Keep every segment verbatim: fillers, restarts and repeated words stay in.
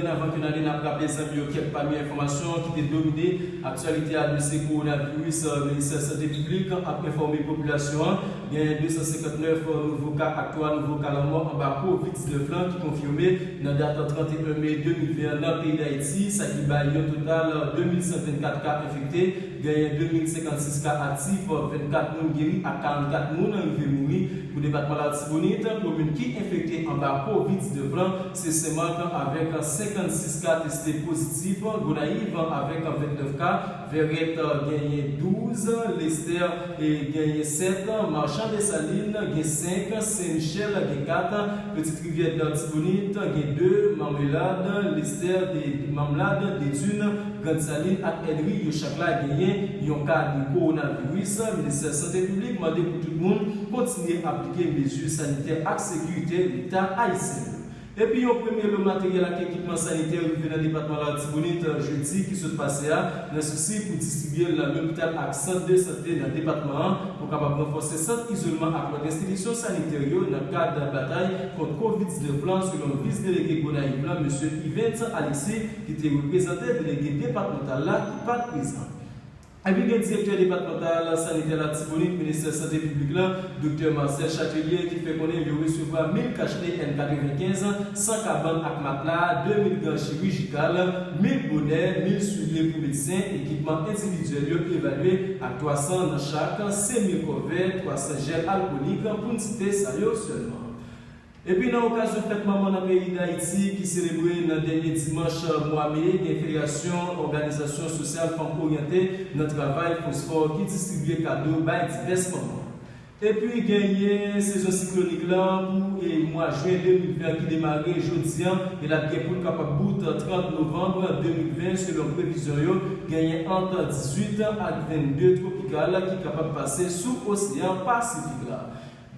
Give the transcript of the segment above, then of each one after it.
Avan ke n ale, n ap raple zanmi yo kèk pami enfòmasyon ki te domine aktyalite a. Dosye kowonaviris, ministè sante piblik ap enfòme popilasyon an, genyen de san senkannnèf nouvo ka ak twa nouvo ka lanmò anba kovid diznèf lan ki konfime nan dat trannteyen me de mil ven an nan peyi Dayiti, sa ki bay yon total de mil san vennkat ka enfekte. Genyen de mil senkannsis ka aktif, vennkat moun geri ak karannkat moun rive mouri. Pou depatman Latibonit, komin ki enfekte anba kovid diznèf lan se Senmak avèk senkannsis ka teste pozitif, Gonayiv avèk vennèf ka, Vèrèt genyen douz, Lestè genyen sèt, Machan Desalin gen senk, Sen Michèl gen kat, Pitit Rivyè Latibonit gen de, Mamelad, Lestè, Mamelad, Dedin, Grann Salin ak Èlri, yo chak la genyen yon ka de kowonaviris. Ministè Sante Piblik mande pou tout moun kontinye aplike mezi sanitè ak sekirite Leta ayisyen yo. Epi yon premye lo materyèl ak ekipman sanitè rive nan depatman Latibonit jedi ki sot pase a, nan sousi pou distribye l nan lopital ak sant de sante nan depatman an, pou kapab ranfòse sant izolman ak lòt enstitisyon sanitè yo nan kad batay kont kovid diznèf lan, selon vis delege Gonayiv lan, mesye Yvens Alexis, ki te reprezante delege depatmantal la ki pa t prezan. Epi gen direktè depatmantal sanitè Latibonit, ministè sante piblik lan, doktè Marcel Chatelier, ki fè konnen yo resevwa mil kachne N katrevenkenz, san kabann ak matla, de mil gan chirijikal, mil bonè, mil soulye pou medsen, ekipman endividyèl yo evalye ak twa san nan chak, senk mil kòvè, twa san jèl alkolik, pou n site sa yo sèlman. Epi nan okazyon fèt manman nan peyi Dayiti ki selebre nan dènye dimanch mwa me, gen Federasyon Òganizasyon Sosyal Fanm Oryante nan Travay, Fosfò, ki distribye kado bay divès manman. Epi genyen sezon siklonik lan pou e mwa jen de mil ven ki demare jodi an, e l ap gen pou l kapab bout trant novanm de mil ven, selon previzyon yo, genyen ant dizuit ak vennde twopikal ki kapab pase sou oseyan Pasifik la.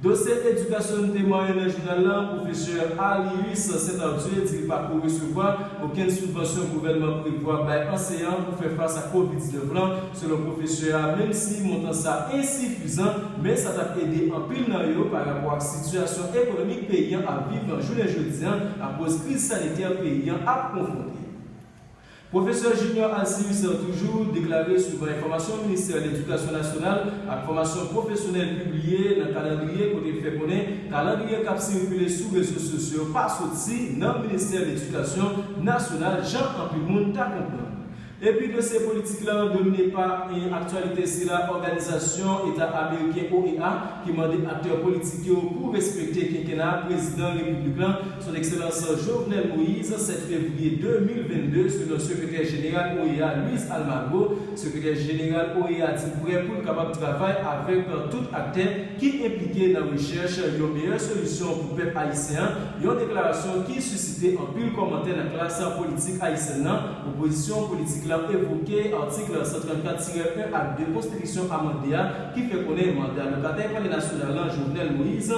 Dosye edikasyon nou te manyen nan jounal la, pwofesè Alius Saint Ardieu di li pa ko resevwa okenn sibvansyon gouvènman prevwa bay anseyan pou fè fas a kovid diznèf lan. Selon pwofesè a, menm si montan sa ensifizan, men sa t ap ede anpil nan yo pa rapò ak sitiyasyon ekonomik peyi an ap viv jounen jodi an akoz kriz sanitè peyi an ap konfwonte. Pwofesè Junior Alcius toujou deklare, suivan enfòmasyon Ministè Ledikasyon Nasyonal ak Fòmasyon Pwofesyonèl pibliye nan kalandriye, kote l fè konnen kalandriye k ap sikile sou rezo sosyo pa soti nan Ministè Ledikasyon Nasyonal, jan anpil moun ta konprann. Epi dosye politik lan domine pa, e, aktyalite sila, òganizasyon Eta Ameriken, O E A, ki mande aktè politik yo pou respekte kenkena prezidan repiblik lan, Son Ekselans Jovenel Moïse, sèt fevriye de mil vennde, selon sekretè jeneral O E A, Luis Almagro. Sekretè jeneral O E A di l prè pou l kapab travay avèk tout aktè ki enplike nan rechèch yon meyè solisyon pou pèp ayisyen an, yon deklarasyon ki sisite anpil kòmantè nan klas politik ayisyèn nan. Opozisyon politik la evoke atik san trannkat tirè en ak de konstitisyon amande a, ki fè konnen manda lokatè Palè Nasyonal lan, Jovenel Moïse,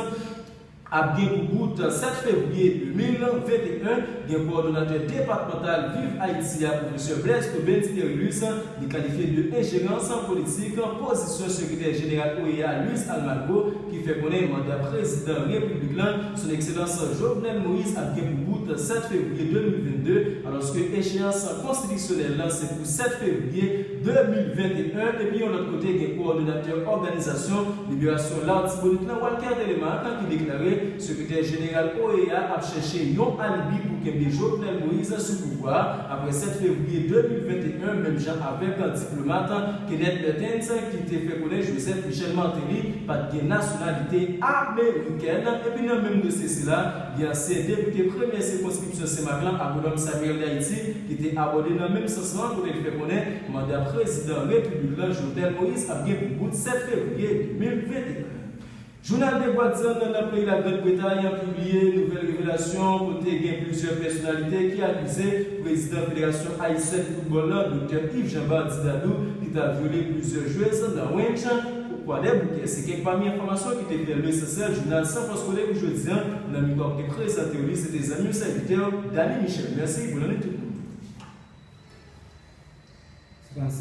ap gen pou bout sèt fevriye de mil venteyen. Gen kowòdonatè depatmantal Viv Ayiti a, pwofesè Blaise Tobin Thierrylus, li kalifye de enjerans politik pozisyon sekretè jeneral O E A, Luis Almagro, ki fè konnen manda prezidan repiblik lan, Son Ekselans Jovenel Moïse, ap gen pou bout sèt fevriye de mil vennde, alòske echeyans konstitiksyonèl lan se pou sèt fevriye de mil venteyen. Epi yon lòt kote, gen kowòdonatè Òganizasyon Liberasyon Latibonit lan, Walker Telemaque, ki deklare sekretè jeneral O E A ap chèche yon alibi pou kenbe Jovenel Moïse sou pouvwa a. Apre sèt fevriye de mil venteyen, menm jan avèk diplomat Kenneth Mertens, ki te fè konnen Joseph Michel Martelly pa t gen nasyonalite amerikèn. Epi nan menm dosye sila, gen ansyen depite premyè sikonskripsyon Senmak lan, Agwonòm Samuel D'Haïti, ki te abòde nan menm sans lan, kote l fè konnen manda prezidan repiblik lan, Jovenel Moïse, ap gen pou bout sèt fevriye de mil venteyen. Jounal The Guardian nan peyi Lagrand Bretay pibliye nouvèl revelasyon kote gen plizyè pèsonalite ki akize prezidan Federasyon Ayisyèn Foutbòl lan, Doktè Yves Jean Bardy Dadou, ki ta vyole plizyè jwez nan Wench, Kwadèboukè. Se kèk pami enfòmasyon ki te fè lesansyèl jounal San Fòs Kole pou jodi an. Nan mikwo ak te prezante w li, se te zanmi w sèvitè w, Dany Michel. Mèsi, bòn lannwit tout moun.